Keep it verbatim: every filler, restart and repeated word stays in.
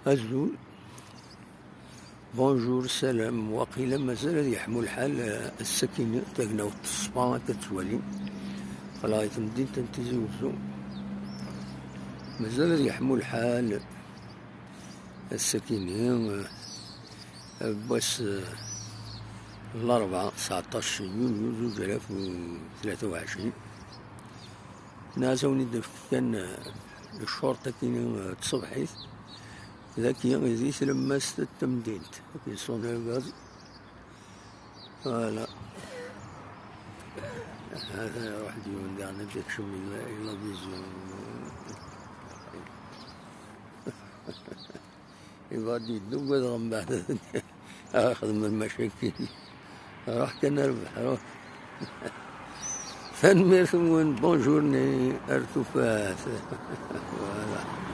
Azul. Bonjour, salam. Waqila mazal ad yeḥmu lḥal, eh, ass-akini, tagnawt teṣfa, akka tettwali. Aql-aɣ i temdint n Tizi Wezzu. Mazal ad yeḥmu lḥal ass-akini, eh, n wass, eh, n Larebɛa, tseɛṭac yunyu zuǧ alaf u tlata u ɛecrin. Nɛas ad wen-id-nefk kan, eh, ccort-akini, eh, n tṣebḥit. Dagi, di tlemmast n temdint. Akken ṣun argaz. Voilà. Hada iruḥ-d yiwen daɣen ad d-ikcem i la, i la vision. Ibɣa ad d-yeddu, ugadeɣ mbeɛd ad xedmen lmacakil. Ruḥ kan a rrbeḥ, ruḥ. Tanemmirt-nwen, bonjour-nni, ar tufat. Voilà.